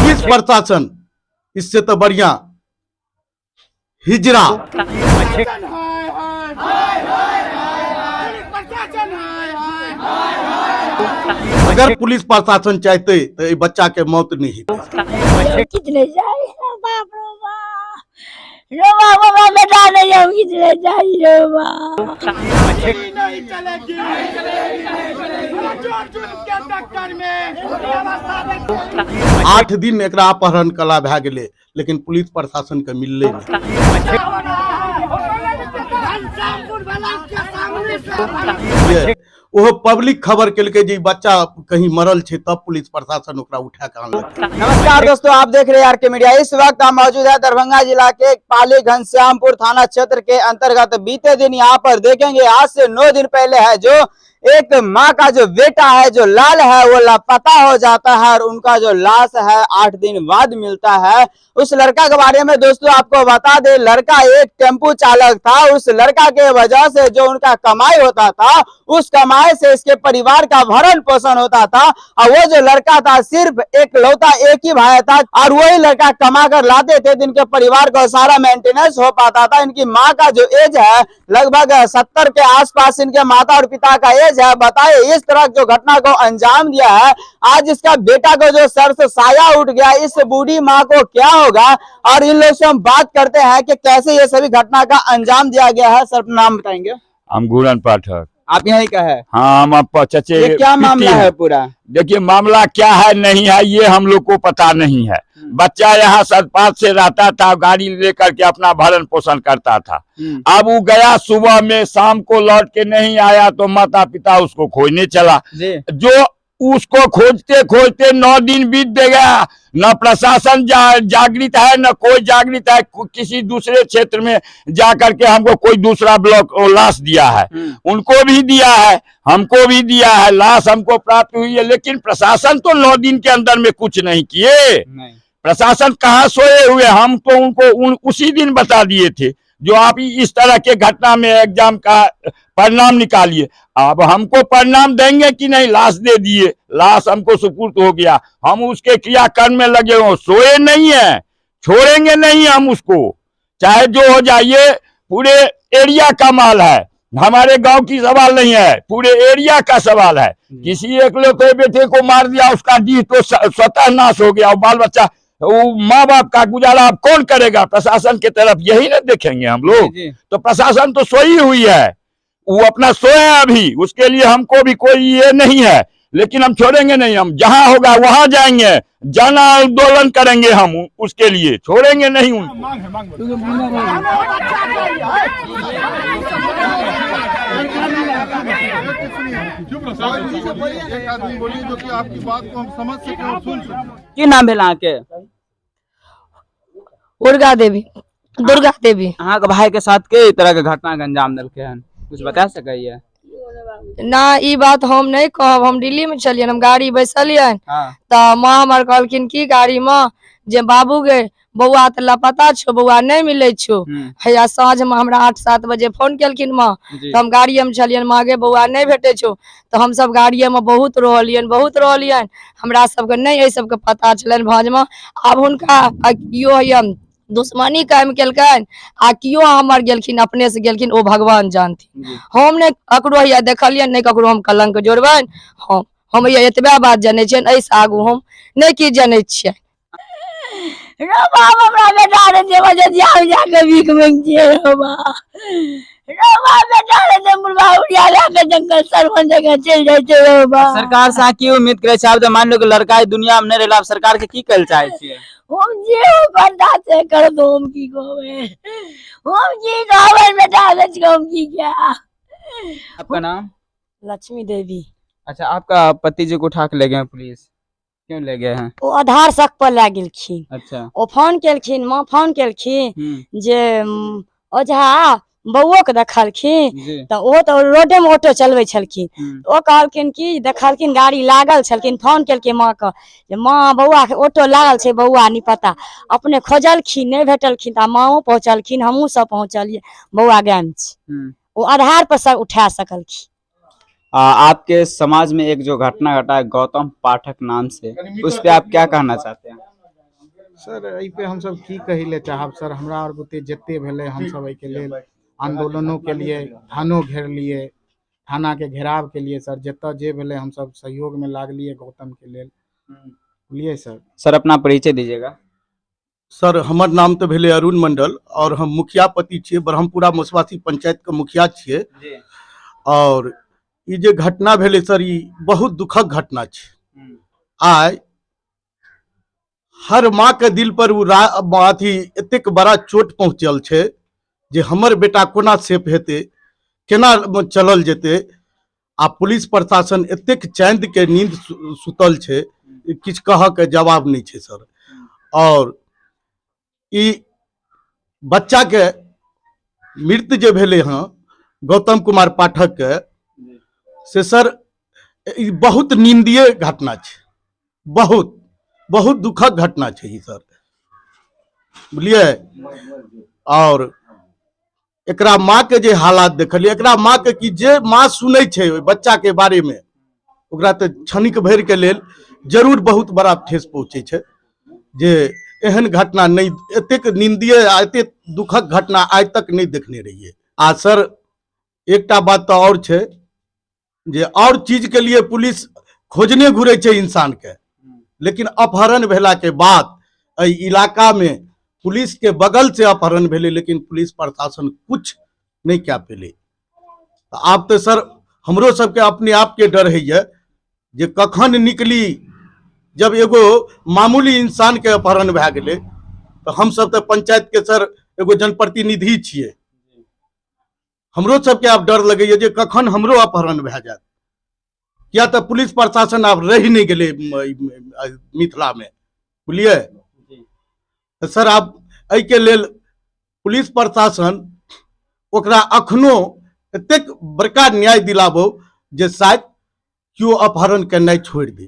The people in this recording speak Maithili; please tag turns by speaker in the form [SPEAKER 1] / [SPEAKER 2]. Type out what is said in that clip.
[SPEAKER 1] पुलिस प्रशासन इससे तो बढ़िया हिजरा। अगर पुलिस प्रशासन चाहते तो ई बच्चा के मौत नहीं हेतै।
[SPEAKER 2] कितने जाए बाप रे बाप, रो बाप, हमरा बेटा नहीं, हम कितने जाए रो बाप।
[SPEAKER 3] नहीं चलेगी चोर चोर के चक्कर में।
[SPEAKER 1] 8 दिन एकरा अपहरण कला भए गेलै, लेकिन पुलिस प्रशासन के मिललै नहीं। ओहो पब्लिक खबर केलकै जे ई बच्चा कहीं मरल छै, तब पुलिस प्रशासन ओकरा उठा के आनलक।
[SPEAKER 4] नमस्कार दोस्तों, आप देख रहे हैं आरके मीडिया। इस वक्त हम मौजूद है दरभंगा जिला के पाली घनश्यामपुर थाना क्षेत्र के अंतर्गत। बीते दिन यहाँ पर देखेंगे, आज से 9 दिन पहले है जो एक माँ का जो बेटा है जो लाल है वो लापता हो जाता है और उनका जो लाश है 8 दिन बाद मिलता है। उस लड़का के बारे में दोस्तों आपको बता दे, लड़का एक टेम्पू चालक था। उस लड़का के वजह से जो उनका कमाई होता था उस कमाई से इसके परिवार का भरण पोषण होता था। और वो जो लड़का था सिर्फ एक लौता एक ही भाई था और वही लड़का कमा कर लाते थे तो इनके परिवार को सारा मेंटेनेंस हो पाता था। इनकी माँ का जो एज है लगभग 70 के आसपास इनके माता और पिता का एज है। बताइए इस तरह जो घटना को अंजाम दिया है, आज इसका बेटा को जो सर से साया उठ गया, इस बूढ़ी माँ को क्या होगा। और इन लोग से हम बात करते हैं कि कैसे ये सभी घटना का अंजाम दिया गया है। सर नाम बताएंगे?
[SPEAKER 5] हम घूरन पाठक।
[SPEAKER 4] आप यहीं का है?
[SPEAKER 5] हाँ, हम आप चचे।
[SPEAKER 4] ये क्या मामला है पूरा?
[SPEAKER 5] देखिए मामला क्या है नहीं है ये हम लोग को पता नहीं है। बच्चा यहाँ सतपात से रहता था, गाड़ी लेकर के अपना भरण पोषण करता था। अब वो गया सुबह में, शाम को लौट के नहीं आया तो माता पिता उसको खोजने चला। जो उसको खोजते खोजते 9 दिन बीत गया, न प्रशासन जागृत है न कोई जागृत है। किसी दूसरे क्षेत्र में जा करके हमको कोई दूसरा ब्लॉक लाश दिया है, उनको भी दिया है, हमको भी दिया है, लाश हमको प्राप्त हुई है। लेकिन प्रशासन तो 9 दिन के अंदर में कुछ नहीं किए। प्रशासन कहाँ सोए हुए? हम तो उनको उसी दिन बता दिए थे जो आप इस तरह के घटना में एग्जाम का परिणाम निकालिए। अब हमको परिणाम देंगे कि नहीं? लाश दे दिए, लाश हमको सुपुर्द हो गया, हम उसके क्रियाकर्म में लगे हो, सोए नहीं है, छोड़ेंगे नहीं हम उसको, चाहे जो हो जाए। ये पूरे एरिया का माल है, हमारे गांव की सवाल नहीं है, पूरे एरिया का सवाल है। किसी एक लौते बेटे को मार दिया, उसका डीह तो स्वतः नाश हो गया, और बाल बच्चा वो माँ बाप का गुजारा अब कौन करेगा? प्रशासन के तरफ यही ना देखेंगे हम लोग। तो प्रशासन तो सोई हुई है, वो अपना सोए है अभी, उसके लिए हमको भी कोई ये नहीं है, लेकिन हम छोड़ेंगे नहीं, हम जहां होगा वहां जाएंगे, जाना आंदोलन करेंगे हम उसके लिए, छोड़ेंगे नहीं उनको।
[SPEAKER 6] एक आदमी बोलिए जो कि आपकी बात को हम समझ सके और सुन सके।
[SPEAKER 4] की नाम भेल अहाँके?
[SPEAKER 7] दुर्गा देवी। दुर्गा देवी।
[SPEAKER 4] अहाँके भाई के साथ के तरह के घटना के अंजाम देलकै हन, कुछ बता सकैया?
[SPEAKER 7] ना ई बात हम नहीं कहब, हम दिल्ली में छलियन, हम गाड़ी बैसलियन।
[SPEAKER 4] हाँ।
[SPEAKER 7] तो माँ हमार कहलखिन की गाड़ी में जे बाबू गे बौआ तो लापता छो, बौआ नहीं मिले छो। हैया साँझ में हमरा 8-7 बजे फोन केलखिन माँ, तो हम गाड़ी में छलियन, माँ गे बौआ नहीं भेटे छो। तो हम सब गाड़ी में बहुत रोलियन, बहुत रोलियन, हमरा सबके नहीं एहि सबके पता छलनि भाँज में। आब हुनका कियो हैया दुश्मनी कायम केलकनि आ कियो हमर गेलखिन अपने से गेलखिन, ओ भगवान जानथिन। हम नहीं ककरो हैया देखलियनि, नहीं ककरो हम कलंक जोड़बनि। हम हैया एतबे बात जनै छियनि, एहिसँ आगू हम नहि किछु जनै छियै।
[SPEAKER 2] रो बाप, हमरा बेटा रे जे बजे जाम जाके भीख मांगिए रो बाप, रो बाप बेटा रे जे मुर्गा उड़िया लाके जंगल सरवन जगह चलि जाइ छै रो बाप।
[SPEAKER 4] सरकार से अहाँ की उम्मीद करै छी? आब तऽ मान लियौ कि लड़का ई दुनिया में नहीं रहला, आब सरकार के की कहै चाहै छियै?
[SPEAKER 2] हम जे करता से कर दो, हम की कहबै, हम की कहबै बेटा रे, हम की क्या।
[SPEAKER 4] आपका नाम?
[SPEAKER 2] लक्ष्मी देवी।
[SPEAKER 4] अच्छा, आपका पति जी को उठा के ले गए पुलिस, क्यों ले गए हैं?
[SPEAKER 2] ओ आधार शक पर लए गेलखिन।
[SPEAKER 4] अच्छा।
[SPEAKER 2] ओ फोन केलखिन, माँ फोन केलखिन जे ओझा बौओ के देखलखिन, तो ओ तो रोडे में ऑटो चलबै छलखिन। ओ कहलखिन कि देखलखिन गाड़ी लागल छलखिन, फोन केलखिन माँ के जे माँ बौआ के ऑटो लागल छै, बौआ नहीं पता। अपने खोजलखिन नहीं भेटलखिन, तऽ माँओ पहुँचलखिन, हमहूँ सब पहुँचलियै, बौआ गायब छै। ओ आधार पर सब उठा सकलखिन।
[SPEAKER 4] आपके समाज में एक जो घटना घटा है गौतम पाठक नाम से, उस पे आप क्या कहना चाहते हैं?
[SPEAKER 8] सर एहि पे हमसब की कहै लए चाहब सर, हमरा आर बुते जते भेलै हमसब एहिके लेल आंदोलनो केलिए, थानो घेरलिए, थाना के घेराव के लिए सर, जतऽ जे भेलै हमसब सहयोग में लागलिए गौतम के लेल, बुझलिए सर।
[SPEAKER 4] सर अपना परिचय दीजिएगा।
[SPEAKER 1] सर हमर नाम तो भेलै अरुण मंडल और हम मुखिया पति छियै, ब्रह्मपुरा मुसवासी पंचायत के मुखिया छियै। और ई जे घटना भेलै सर, ई बहुत दुखक घटना छै। आइ हर माँ के दिल पर ओ अथी एतेक बड़ा चोट पहुँचल छै जे हमर बेटा कोना सेफ हेतै, केना चलल जेतै। आ पुलिस प्रशासन एतेक चैन के नींद सुतल छै, किछु कहऽ के जवाब नहि छै सर। और ई बच्चा के मृत्यु जे भेलै हँ गौतम कुमार पाठक के, से सर ई बहुत निंदीय घटना छै, बहुत बहुत दुखक घटना छै ई सर, बुझलियै। और एकरा माँ के जे हालात देखलियै, एकरा माँ के कि जे माँ सुनै छै ओहि बच्चा के बारे में, ओकरा तऽ क्षणिक भरि के लेल जरूर बहुत बड़ा ठेस पहुँचै छै जे एहन घटना नहि, एतेक निंदीय आ एतेक दुखक घटना आइ तक नहि देखने रहियै। आ सर एकटा बात तऽ और छै जे और चीज के लिए पुलिस खोजने घुरै छै इंसान के, लेकिन अपहरण भेला के बाद एहि इलाका में पुलिस के बगल से अपहरण भेलै, लेकिन पुलिस प्रशासन कुछ नहीं कए पेलै। तऽ आब तऽ सर हमरो सबके अपने आप के डर होइए जे कखन निकली, जब एगो मामूली इंसान के अपहरण भए गेलै तऽ हमसब तऽ पंचायत के सर एगो जनप्रतिनिधि छियै, हमरो सबके आब डर लगैए जे कखन हमरो अपहरण भए जायत। किया तऽ पुलिस प्रशासन आब रहि नहि गेलै मिथिला में, बुझलियै। तऽ सर आब एहिके लेल पुलिस प्रशासन ओकरा अखनो एतेक बड़का न्याय दिलाबो जे शायद केओ अपहरण केनाइ छोड़ि दे।